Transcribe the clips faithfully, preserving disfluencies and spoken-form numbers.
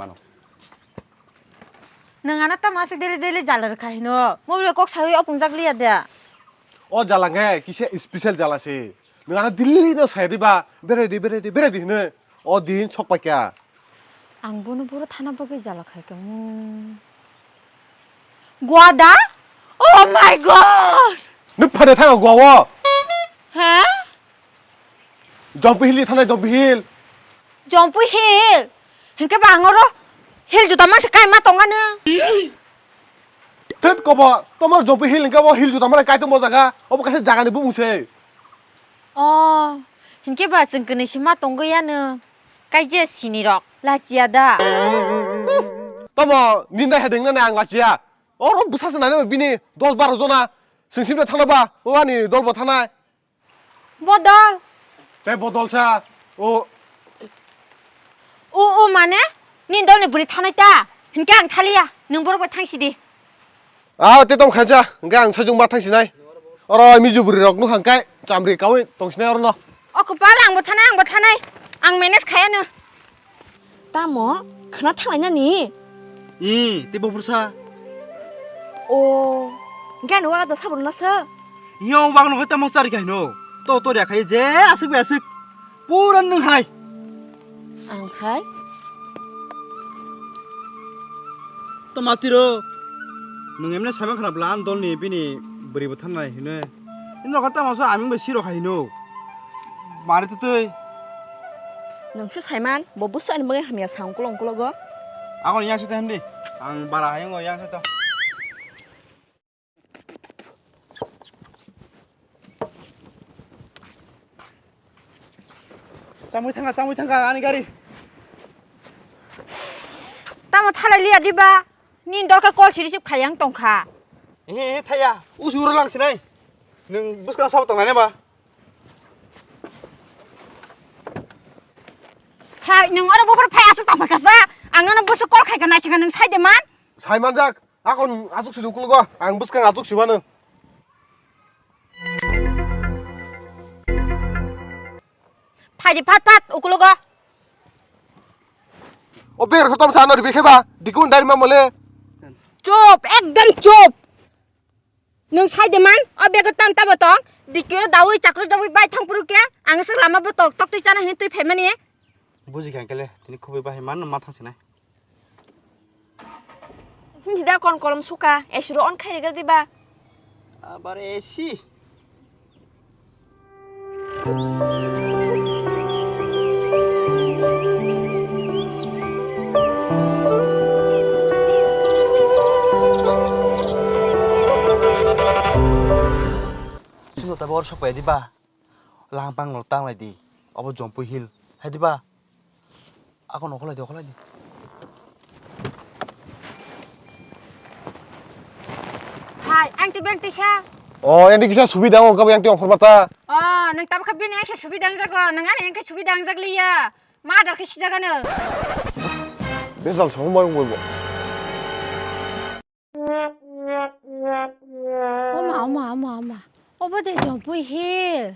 mano. Nwng ano tamo aswk daily daily jala rwkha hino? Mobile kok sawi opungjak liya de. O jala khe kisa special jala se. Nwng ano daily no sai riba, berai di, berai di, berai di hino. O din sok paikha. Ang bono boro thana bagwi jala khai ka. Hmm. Gua da? Oh my God! Nwng phane thang gua o. Ha? Jompu Hill thanai, Jompu Hill. Jompu Hill? Hinkhe ba ang oro hill juta mangsa kai ma tongano. Thut kobo, tomar Jompu Hill hinkhe bo hill juta mangsa kai tongmo jaga. Obo kaisa jagani bumung se. Oh, hinkhe ba chwng kwnwi se ma tongwi ano. Kai je sini rok, lachiya da. Tomo, ninda hedeng na ang lachiya. Oro bwsa se nai bini dol baro jona. Sing sim thana ba, o ani dol bo thanai. Bodol. Tei bodol sa. O. O, o mane? Ni dolni bwrwi thanai ta? Hinkhe ang thaliya. Nwng borok bai thang sidi. Ah, te tong khansa. Hinkhe ang sajung ma thang sinai. Oro miju bwrwi rok nukha kai chamri kawi tong sinai oro no. O kwpal, ang bo thanai, ang bo thanai. Ang manage khaya no. Tamo khwna thanglainani? Ih, tei bo phursa. O, gani waga do sabur nasa? Iyo, waga no tamo chari kaino. To, to ria khai je aswk bai aswk. Pura nwng hai. Ang hai? To matiro. Nwng emne saimang khana bwla ang dolni bini bwrwi bo thangnai hino. Ini rok tamo so aming bai siro khai hino. Mari tutui. Nungsu saiman, bo busa ni bagwi hamya sa ungkolo ungkolo go. Ako yang sita hindi. Ang bara hayung yang sita. Chamui thangka, chamui thangka ani gari. Tamo thalai liya diba? Ni dorkha call si receive khayang tongkha. Ehe, ehe, thaya. Usi uro lang sinai. Nung buskang sabo tongnai ba? Hai, nung oro buphar phai asuk tongphai kasa. Ang nono busuk call khaika naisika nung sai de man. Sai manjak. Akon asuk sidu kulgo. Ang buskang asuk sibano. Phaidi phat phat ukulogo. O bag rok tam sa nori bikhe ba dikun dari mamole. Chup, ekdom chup. Nung sai de man, o bag tam tamo tong. Dikio dawi chakru dawi bai thang puru ke. Ang se lama bo tok tok twi chana hini twi phaimani. Buji kha kele, tini khubui bahai man ma thang sinai. Hindi da kon kolom suka, esuro on khai regar diba? Abar esi. Sino ta bor sok pai diba? Lang pang lo tang lai di. Obo Jompu Hill. Hai diba? Ako no kholai di, kholai di. Hai, ang ti beng tisa. Oh, yang di kisa subi dang, kau yang ti ongkhor mata. Oh, nang tabuk khabin yang kisa subi dang jago, nang ani yang kisa subi dang jag liya. Ma dar kisa jaga no. Besal sama mau mau. Oma, oma, oma, oma. Obo de Jompu Hill.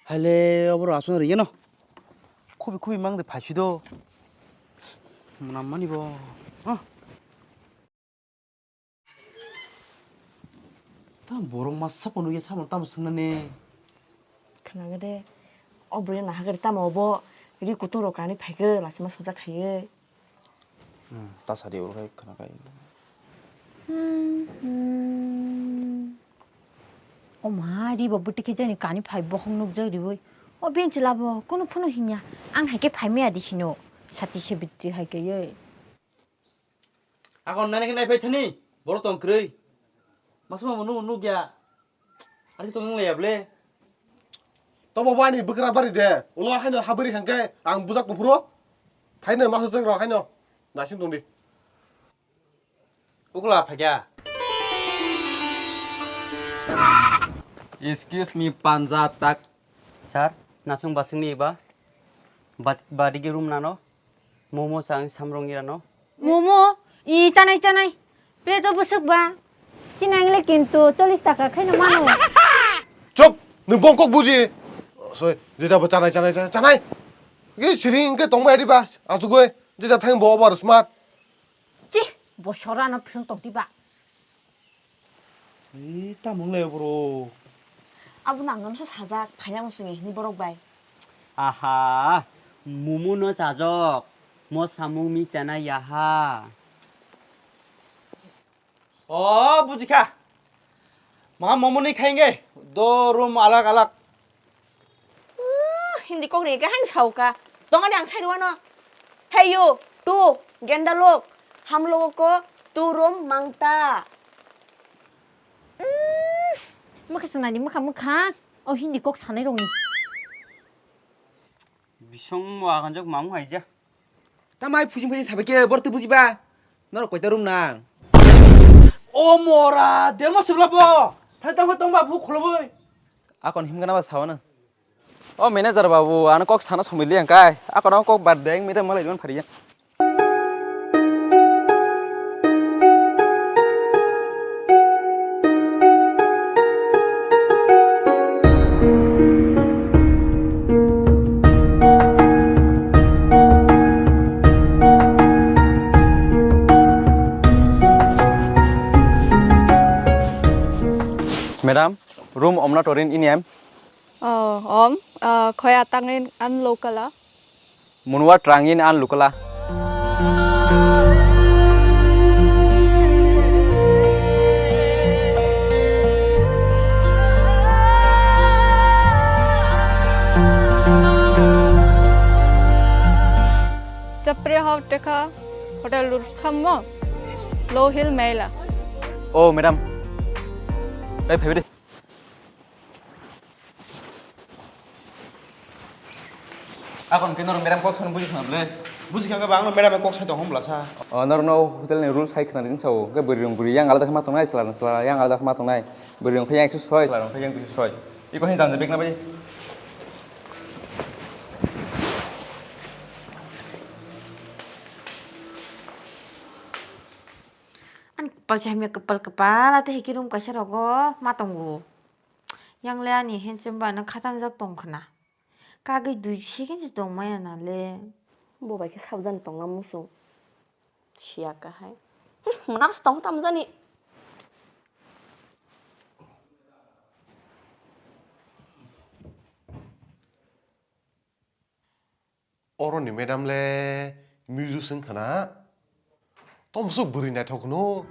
Haile, obo aswk ringya no. Khubi, khubi mang de phaisi do. Mwnam mani bo. Huh? Ta borok masa pono ya samung tamo swngnani. Khwnagwi de, o bwrwi nahagari tamo obo ri kutung rok kanwi phaikhe lachima sajak khaiwi. Hmm, ta sadi oro khai khwnakhai. Hmm, hmm. O ma, ri bo bwtwi khe jani kanwi phai bohong nukjak riwi. O bench labo kunu phunu hinya. Ang hai khe phai maya di sino. Sati sebitri hai khe ye. Akon nani khe naiphai thani, borok tong kwrwi. Masa mama nung nukya. Ari tong nung laya ble. Tobo bani bwkra bari de. Ulo haino habri hangke ang bujak tongphuru. Thaino masa jek rok haino. Nasing tongdi. Ukla phakya. Excuse me, panja tak. Sir, nasung basungni ba? Bat-, barigi room nano? Momo sang samrong irano? Momo? I chanai chanai. Plate o bwswk ba? Chinang le kintu chollish taka khaino mano. Chop! Nwng bongkok buji. Soi, jeta bo chanai, chanai, chanai, chanai. Ge siring ge tongbai riba, asugoi, jeta thang bo over smart. Chi, bo sora no phishung tong tiba. Ei, tamung le bro. Abo nang namsa sajak, phaiya musung ni borok bai. Aha, mumu no chajok, mo samung mi chana yaha. O, bujikha. Ma momoni khainge, do room alag alag. Uh, Hindi kok ni ke hang sauka. Tong ani ang sai ruano. Hey you, tu, genda lok. Ham logo ko, tu room mangta. Mm, mukha sanani, mukha, mukha. O Hindi kok sanai rong ni. Bisong mo aganjak mamu haija. Tamai phujing phujing sabai khe borok twi bujiba. Norok koita room nang? O mora, demo sibla bo. Thai tangkho tongba bu khuloboi. Akon himgana ba sawana. O manager babu, ano kok sana somili angkai. Akon kok bad deng mide malai don phariya. Madam, room omna torin ini em? Oh, om, ah, khoya tangin an lokala. Munwa trangin an lukala. Chapri hau tekha hotel rus khammo low hill mela. Oh, madam. Ei, phai di. Akon ke norok madam kok thani buji khna ble. Buji khangkhe ba ang madam kok sai tong hom blasa. O norok no hotel ni rules hai khna rijin sao. Ke bwrwi rong bwrwi yang alada khe ma tongnai, chwla rong chwla yang alada khe ma tongnai. Bwrwi rong khe yang ekso soi, chwla rong khe yang duiso soi. Iko hin jang bek na bai. Ani kwpal se hamya kwpal kwpal ate heki room kaisa rogo ma tongo. Yang le ani handsome ba no khatangjak tong khna. Kagwi dui second se tong maya na le. Bo bai khe sabjani tongna muchung. Siya ka hai. Mwnam se tong tam jani. Oro ni madam le music wng khna. Tom sok bwrwi naithok no.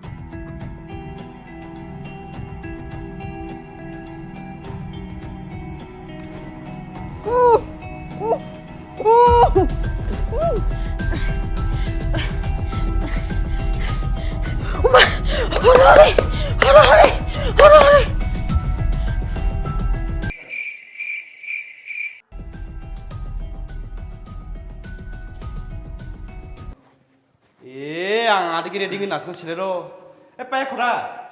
E, ang adi khe ready wngwi nasino selero. E, pai khora.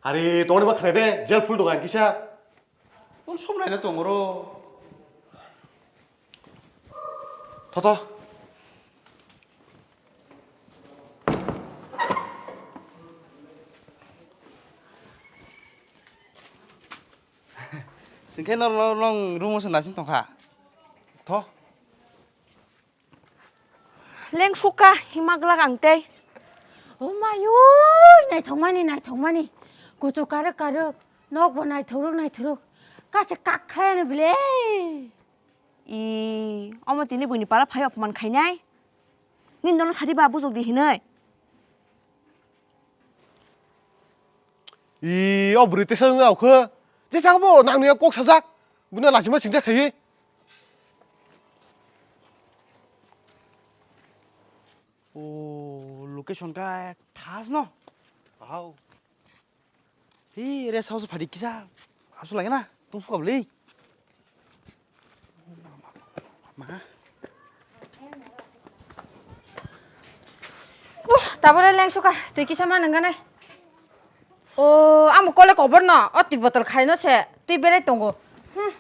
Are, tongni ba khre de, jail full dogan kisa. Tong som naina tongoro. Tho, tho. Singkhe no, no, nong room o se naising tongkha. Tho. Lengsukha hima glak ang tei. O mayui, naithokmani, naithokmani. Kuchuk karwk, karwk. Nokbo naithorok, naithorok. Kase kak khaiyano bile. I, omo tini buini para phai opman khainai. Nini nono sadi ba bujok di hinoi. I, o bwrwi tesa wngya okho. Jesa bo nangni kok sajak. Buino lachima singsa khayi. O, location ka thas no. Ahau. Hi, rest house phadi kisa. Asu lagi na. Tung suka beli. Ma. Uh, tabole leng suka. Tui kisa ma nang ganai. O, amo kole kobor no, o twi botol khai no se, twi berai tongo. Hmm.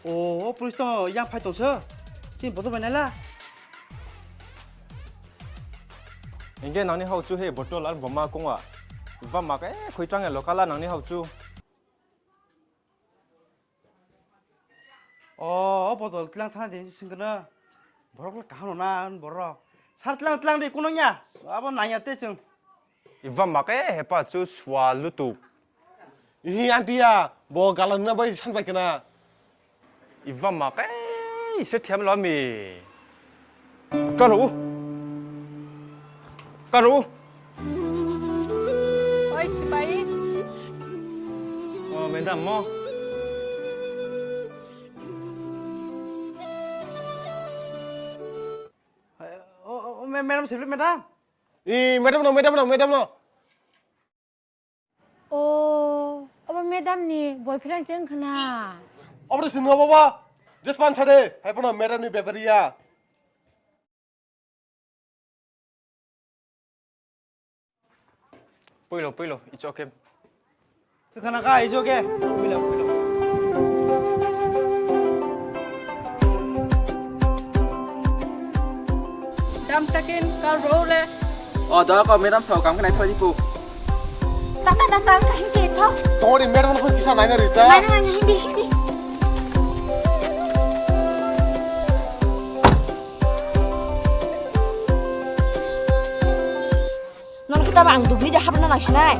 O, o police to yang phai tong se. Chini botol bai naila. Hingke nangni hauchu he botol ar boma kongwa. Iba make khoi tang elo kala nangni hauchu. O, o botol tlang thana de singkana. Borok le kaham na borok. Sar tlang tlang de kuno nya. Abo nanya te chwng. Iba make hepa chu swa lutuk. Ihi antiya, bo galan na bai san bai kana. Iba ma kai se thiam lo mi. Ka ro. Ka ro. Oi, sipai. Oh, madam mo. Oh, oh, oh, ma-, madam, sipli madam. I, madam no, madam no, madam no. O, obo madam ni boyfriend cheng khna. Obo sini obo ba. Just pan thade. Hai pono madam ni bepariya. Puilo, puilo, it's okay. Khna ka, it's okay. Puilo, puilo. Dam takin ka role. O, da ka madam sao kam khnai thali pu. Tata, tata, ang kaham khe thok. Tori madam no kisa naina rita. Naina, naina, hindi, hindi. Nono kita ba ang dugni de habna nangsinai.